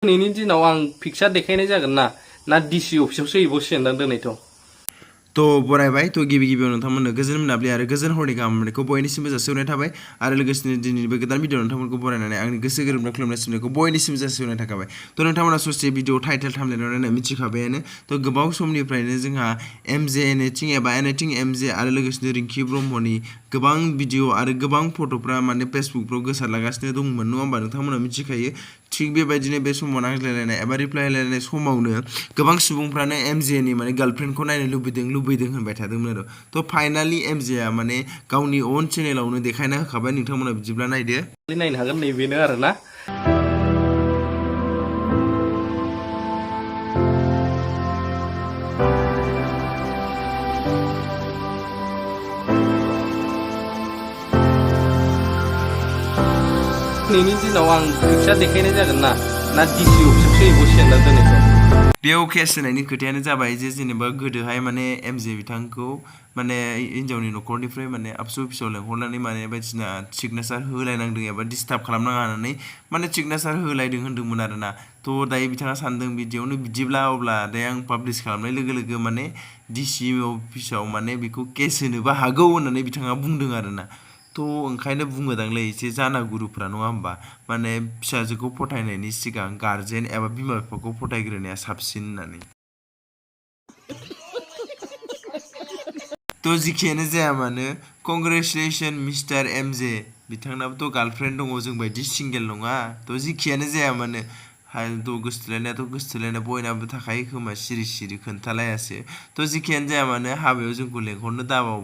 दिनैनि दिनाव आं पिक्सार देखायनाय जागोन ना ना डिसि अफिसावसो हैबावसिगोन दां दिनैथ'। तो बरायबाय तो गिबि गिबियाव नोंथांमोननो गोजोन मोनाबिलि आरो गोजोन हरनि गाहाम हामलायनायखौ बयनिसिमबो जासिहरनाय थाबाय आरो लोगोसेनो दिनैनि बे गोदान भिडिअ नोंथांमोनखौ बरायनानै आंनि गोसो गोरोबनाय खुलुमनाय सिबिनायखौ बयनिसिमबो जासिहरनाय थाखाबाय। तो नोंथांमोना ससे भिडिअ टाइटेल थामनेलाव नायना मिथिखाबायानो तो गोबाव समनिफ्रायनो जोंहा एमजे एनिथिं एबा एनिथिं एमजे आरो लोगोसेनो रिंकि ब्रह्मनि गोबां भिडिअ आरो गोबां फट'फ्रा माने फेसबुकफ्राव गोसारलागासिनो दंमोन नङा होमबा नोंथांमोना मिथिखायो। थिग बेबायदिनो बे समाव नांज्लायलायनाय एबा रिप्लाय होलायनाय समावनो गोबां सुबुंफ्रानो एमजेनि माने गार्लफ्रेन्डखौ नायनो लुबैदों होनबाय थादोंमोन आरो तो फाइनालि एमजेआ माने गावनि अन चेनेलावनो देखायना होखाबाय नोंथांमोना बिदिब्ला नायदो। नायनो हागोन नैबेनो आरोना। दिनैनि दिनाव आं पिक्सार देखायनाय जागोन ना ना डिसि अफिसावसो हैबावसिगोन दां दिनैथ'। बेयाव केस होनायनि खोथायानो जाबाय जे जेनेबा गोदोहाय माने एमजे बिथांखौ माने हिन्जावनि न'खरनिफ्राय माने आबसु अफिसाव लेंहरनानै माने बायदिसिना सिगनेसार होलायनांदों एबा डिस्टार्ब खालामनाङा होननानै माने सिगनेसार होलायदों होन्दोंमोन आरोना। तो दायो बिथाङा सानदों बिदियावनो बिदिब्ला अब्ला दायो आं पाब्लिस खालामनाय लोगो लोगो माने डिसि अफिसाव माने बेखौ केस होनोबो हागौ होननानै बिथाङा बुंदों आरोना। तो ओंखायनो बुङोदांलै एसे जाना गुरुफ्रा नङा होमबा माने फिसाजोखौ फथायनायनि सिगां गार्जेन एबा बिमा बिफाखौ फथायग्रोनाया साबसिन होननानै। तो जिखियानो जाया मानो कंग्रेचुलेसन मिस्टार एमजे बिथांनाबोथ' गार्लफ्रेन्ड दङ जों बायदि सिंगेल नङा। तो जिखियानो जाया मानो गोसथोलायनायाथ' गोसथोलायनाय बयनाबो थाखायो खोमा सिरि सिरि खोन्थालायासो। तो जिखियानो जाया मानो हाबायाव जोंखौ लेंहरनो दाबाव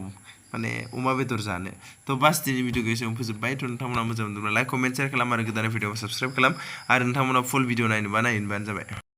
माने अमा बेदर जानो। तो बास दिनै भिडिअखौ एसेयावनो फोजोबबाय। तो नोंथांमोना मोजां मोनदोंब्ला लाइक कमेन्ट शेयार खालाम आरो गोदान भिडिअखौ साबस्क्राइब खालाम आरो नोंथांमोना फुल भिडिअ नायनोबा नायबानो जाबाय।